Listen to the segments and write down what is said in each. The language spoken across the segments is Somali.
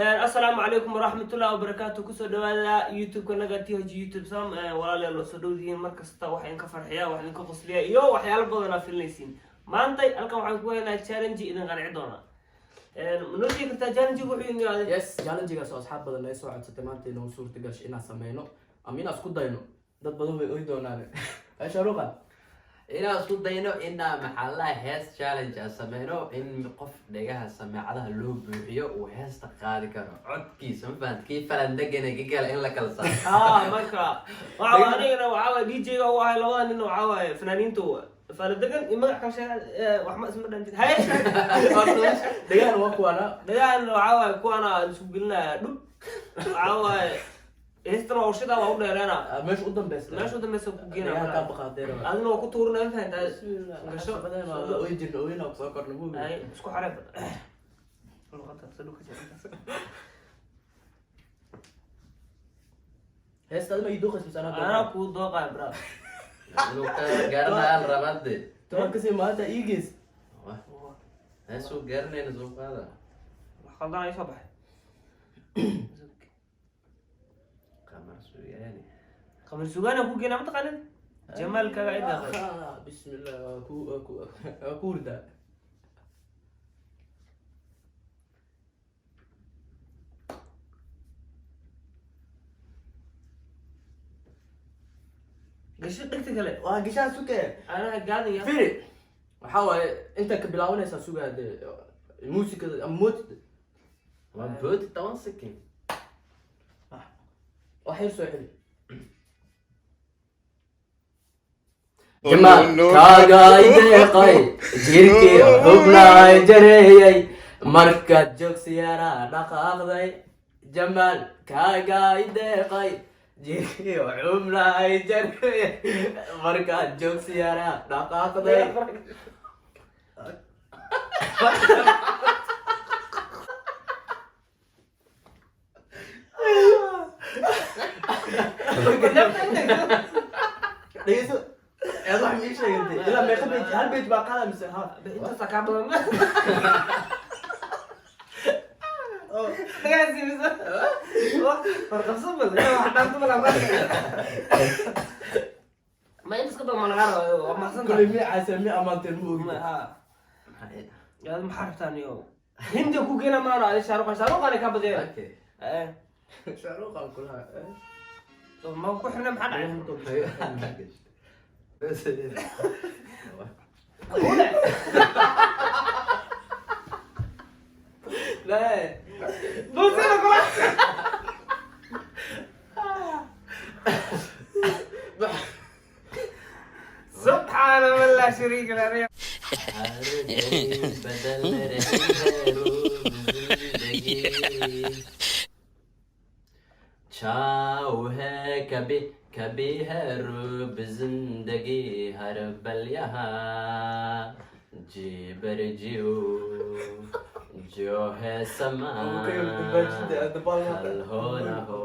Asalaamu calaykum waraxmatullahi wabarakaatu. Kusoo dhawaada YouTube-kanaga TH YouTube Sam. Walaalayaal, waa soo dhowdihiin. Mar kasta wax idinka farxiya, wax idinka qosliya iyo waxyaalo badan aa filinaysiin. Maantay halkan waxaan ku haynaa challenge idin qanci doona. Ma noo sheegi kartaa challenge wuxuu idin yiraahday? Yes, challengegaas oo asxaab badan ay soo codsatay maanta inuu suurta gasho inaan sameyno ama inaan isku dayno. Dad badan way oy doonaan, Shaaruqa. Inaan isku dayno inaa maxaa la hees challenge aan sameyno, in qof dhegaha sameecadaha loo buuxiyo uu heesta qaadi karo codkiisa. Ma fahant? Kii falandegana, ki kale in la kala saaro. Marka waxa anigana waxaa waay DJ-ga u ahay labada nin. Waxaa waaye fanaaniinta faaladegan iyo magac kala sheega. Wax ma isma dhantid haye. Dhegahan waa kuwaana. Dhagahan waxaa waaye kuwaana aan isku gelinaya dhub. Waxaa waaye heestana waa ushida, waa u dheereena. Meesha u dambeysa. Meesha u dambeysa ku dhegaha kaa geena. baqaadeena. Adina waa ku tuurinaya, ma fahantaa? Gasho. Oy jirna, oyna kusoo korna buugi. Ay isku xareeb luqada sadhuka jirta. Heesta adima ii dooqays mise anaa Anaa dooqay? kuu dooqaya, bra. Inuu ka garanaya la rabaa de. Toban kasii maanta ii geys. Heesuu garanayna soo qaada. Wax qaldan ay soo baxay. Qamar Suugaani. Qamar Sugaana ku geena, mataqaanid jamaalkaaga ay deeqay. Bismillah, waa ku waa ku waa ku hurdaa. Gasho dhegta kale. Waa gashaa suke. Anaha gaadaya. Firi, waxaa waaye inta ka bilaabanaysaa sugaa dee muusikada ama mootida. Waa booti 10 second. Wax yar soo celi. Jamaalkaaga deeqay, jirkii xubnaay jareeyay, markaad joogsiyaana dhaqaaqday. Jamaalkaaga deeqay, jirkii xubnaay jareeyay, markaad joogsiyaana dhaqaaqday. Dhegeyso, eed wax ma ii sheegantay? Ilaa meeqa page? Hal page baa qaada mise ha? Intaasa kaa badan. Dhagaasiisa warqabsan bal wax dhaanto mala ma intaas ka badan ma lagaa rabaa? Waa mahadsan. Kuley mi caasa mi amaanteen ma ogid. Ha, yaad maxaa rabtaan iyo Hindiya ku geena maano adi Shaaruqan, Shaaruqan kaa badiyay. Okay. Shaaruqan kulaha. Ma ku xirna? Maxaa dhacay? La Dulcina kula. Subxaana man laa shariika lah. हर घड़ी बदल रही है रूप जिंदगी, छाँव है कभी कभी है रूप जिंदगी, हर पल यहाँ जी बर जियो, जो है समा कल हो न हो।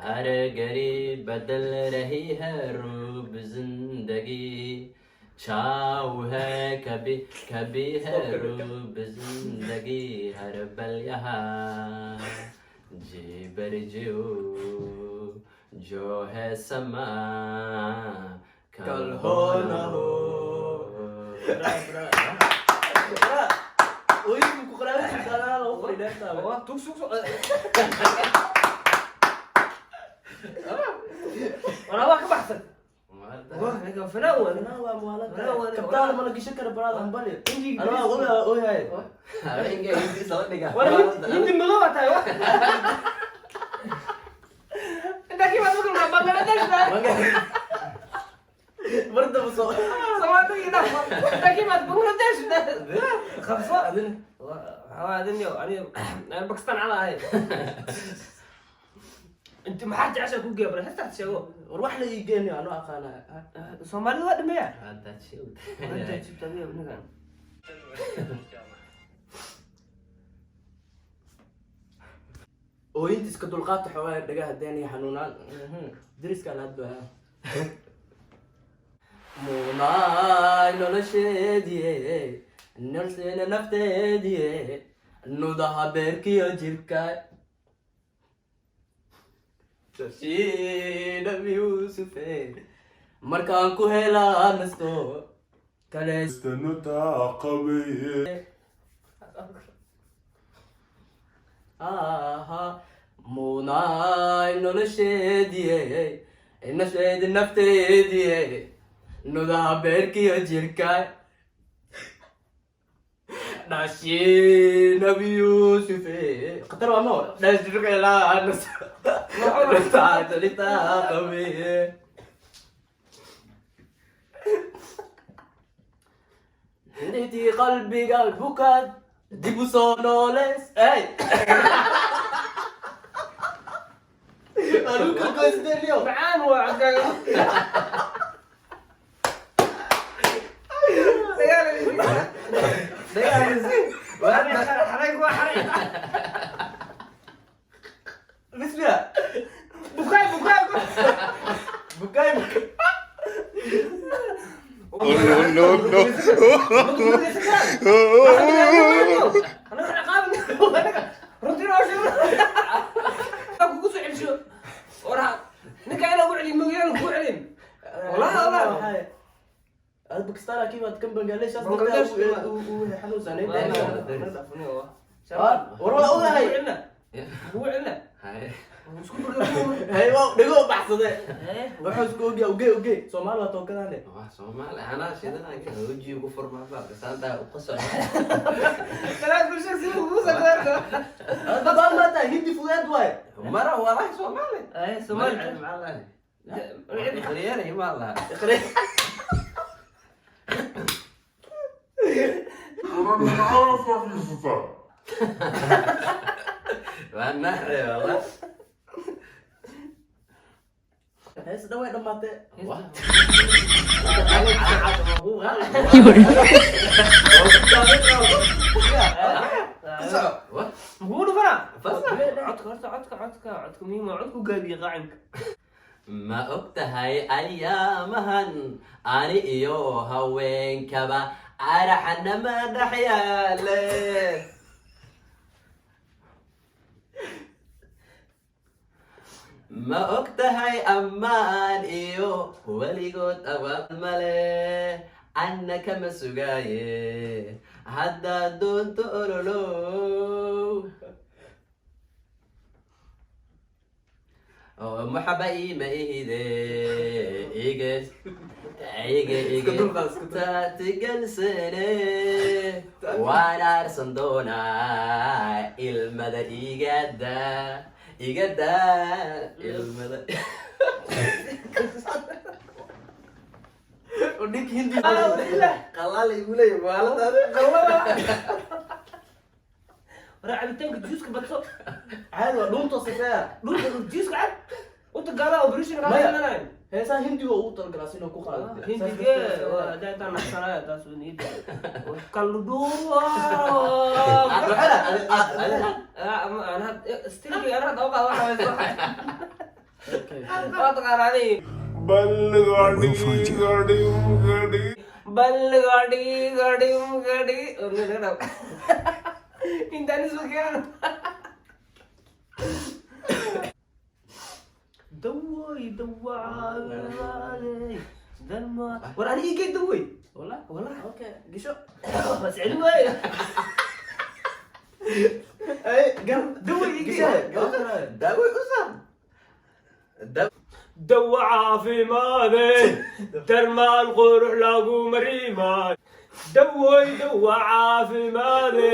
हर घड़ी बदल रही है रूप जिंदगी, छाँव है कभी कभी है रूप जिंदगी, हर पल यहाँ जी बर जियो, जो है समा कल हो न हो। Ooyinku ku qaraabadiisa anaa lagu qoray dheertaa. Tug sug sug walaa waa ka baxsan. Wah, ninka fanaan waa. Anaa waa muwaalada. Anaa waa- Kabtaada ma la gashan kara baraada ambali. Hindiga. Anaa waa ooyahay. Habeenka Hindi soo dhiga. War Hindi madow baa tahay. Wah, intaa kii baad maqlaa Bangladesh. Mar damba soo. Soomaalida dhaaf. Intaa kii baad Bangladesh qabso. Adina. Waxaa adin yo aniga aan Pakistan cala ahay. Inta maxaa jecesha ku geebra heestaad sheego. War wax la ii geenayo anoo aqaanaa. Soomaalida waa dhameeya. Hadda chill. Inta jibta adiga ninkan. Ooyinta iska dulqaata, xoogaa dhagaha deen iyo xanuunaan. Deriskaan aad baa munaay nolosheediye, nolosheena nafteediye. Nudaha beerkiyo jirka, Nabi Yuusufe, markaan ku helaa nasto kale. Qabaye. Aha, munaay nolosheediye, nafteedi, nafteediye, nudaha beerkiyo jirka, dhashi Nabi Yuusufe. Khatar waa no dhashirkelaa qabiye. Intii qalbiga bukaad dib u soo nooleys ey. Anuka goysdeliyo. Macaan waa codkaaga. Xarag waa xarag. Bismiya. Bukaay, bukaay. Bukaay, bukaay. Oh, no, no, no. Anaga ciqaabna runtii noo sheego kugu soo celsho. Waraa ninka inaa ugu celin mooyaan kugu celin. Wallahi, wallahi. Aad Pakistan kii baad kan Bangladesh as. Bangladesh. Uu xanuunsanay. War waa ogahay. Kugu celina. Haye. Isku dhulka. Hay, waa dhigo baxsade. Wuxuu isku ogyahay uge uge Soomaali waa tookadaane. Waa Soomaali anaa shidanaa wejiga ku furmaa baa kasaantaa u qosol. Kalaad bulshada si ugu soo gaarto. Dabaan maanta Hindi fudeed waay. Mara walahi Soomaali. Ay, Soomaali. Iqriyeeri ma laha. Iqri. Waa naxre wallah. Hees dhan way dhamaatee. Wah. Wah. Muxuu dhufanaa? Fasax. Codka horta, codka, codka, codka muhiim waa codku gaabiye qaacinka. Ma og tahay ayaamahan ani iyo haweenkaba araxanama dhex yaale? Ma og tahay ammaan iyo weligood abaal male, anna kama sugaaye haddaad doonto ololow oo maxaba iima ihide ige ige ige taatigalsane, waan aarsan doonaa ilmada, igada igada ilmada. Ninka Hindi. Qalaal igu leeyahay maaladaada. Waraa cabitaanka juuska badso. Caadi waa dhuunto sifeeya. Dhulka juuska cab inta gaalaa operation Maya. raadsananayn. Heesaha Hindiga ugu talagalaa si inuu ku qaado. Hindige waa hadaa intaan naxsanaya taas waa niyadda kaludhuwa. Stilkii ana hadda uqaad waxa waa taqaanaa. Balgadi gadi gadi. Balgadi gadi gadi intaan isu keeno. Daway dawaa dalma. War ani igey daway. Wallah. Wallah. Okay, gisho. Bas celin waayo. Ay, gar. Daway igey. Gisho. Daawo usan. Dawa caafimaade darmaal qurux lagu marimaay. Dawoy dawa caafimaade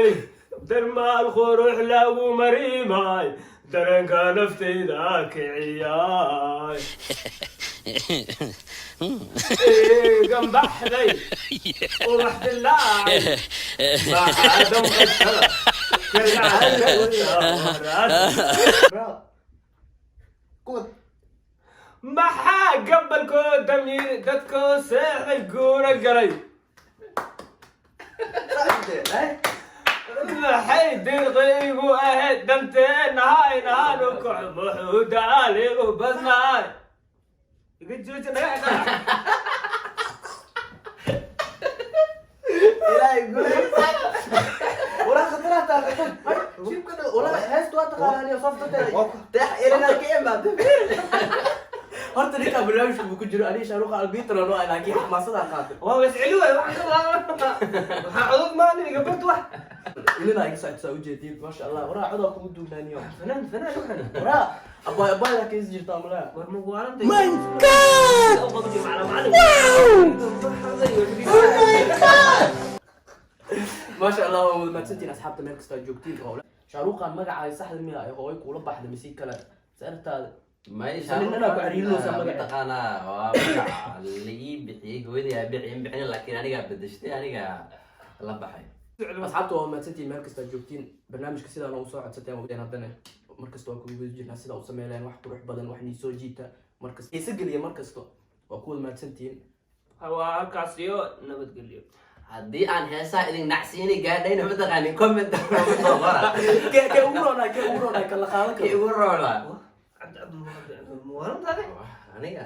darmaal qurux lagu marimaay, dareenka naftayda kiciyaay. Gambaxday ubax dilaacay maxaa damqashada Bro. Kuwad. Maxaa gabalkoo damyir dadkoo seexday guura galay? Maxay dirqaygu ahayd danteenahaynahanu kaco muxuu daaligu badnaay? Iga jooji naga. Ilaahay guulaysa. Waraa khataraha taa khatar. Shibka walaa heestu waa taqaanaa niyo saf dadka. Dex ilina ka imaatay. Horta ninka barnaamijka buu ku jiro, aniga Shaaruqa albitro no, laakiin xamaasadaa qaatay. Waa isceli waay, waxaa codod maalin iga bad wax. Ilina iga socodsaa ujeediin, maasha Allah. Waraa codaa kugu duugnaaniyo. Fanaan fanaan waxan. Waraa abaay abaaydaa kays jirtaa malaa. War magwaalanta. My God, wow. Oh my God. Maasha Allah, waa wada mahadsantihiin asxaabta meel kasta aad joogtiin. Oo Shaaruqan magacaaga saxda miya ay hooyo kuula baxda mise kale saartaada? May. Nin anaa ku cariirinaysaa magaca. Mataqaanaa, waa magaca la ii bixiyey hooyadii, aa bixiyeen bixin, laakiin anigaa bedeshtay, anigaa la baxay. Asxaabta, waa mahadsantihiin meel kasta aad joogtiin. Barnaamijka sidaan ugu soo codsateen waa haddana markasta waa kugu guda jirnaa sida u sameynayaan wax qurux badan, wax nii soo jiita markasta, xiise geliya markasta. Waa ku wada mahadsantihiin. Waa halkaas iyo nabadgelyo. Haddii aan heesaha idin nacsiini gaadhayna, mataqaanin, comment noogu soo qora. Kee ugu roonaa, kee ugu roonaa, kala qaadan Kii karo? ugu roonaa. Cabdi cabdi cabdi, muwaalantaade. Aniga.